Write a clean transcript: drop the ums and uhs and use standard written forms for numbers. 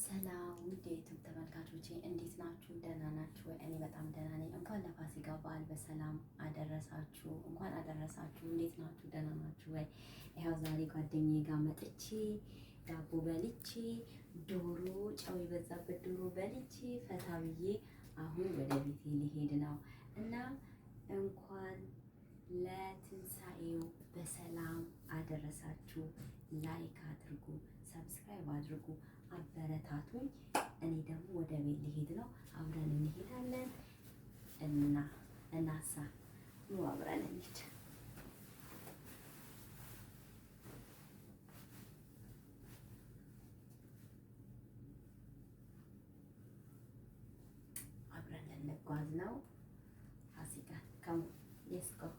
ሰላም ውድ የ YouTube ተመልካቾቼ፣ እንዴት ናችሁ? ደህና ናችሁ ወይ? እኔ በጣም ደህና ነኝ። እንኳን ለፋሲካ በዓል በሰላም አደረሳችሁ። እንኳን አደረሳችሁ። እንዴት ናችሁ? ደህና ናችሁ ወይ? ይኸው ዛሬ ጓደኛዬ ጋር መጥቼ ዳቦ በልቼ፣ ዶሮ፣ ጨው የበዛበት ዶሮ በልቼ፣ ፈታ ብዬ አሁን ወደ ቤቴ ልሄድ ነው። እና እንኳን ለትንሳኤው በሰላም አደረሳችሁ። Like አድርጉ፣ subscribe አድርጉ፣ አበረታቱኝ። እኔ ደግሞ ወደ ቤት ልሄድ ነው። አብረን እንሄዳለን እና እናሳ ኑ አብረን እንሂድ። አብረን ልንጓዝ ነው። ፋሲካ፣ come, let's go.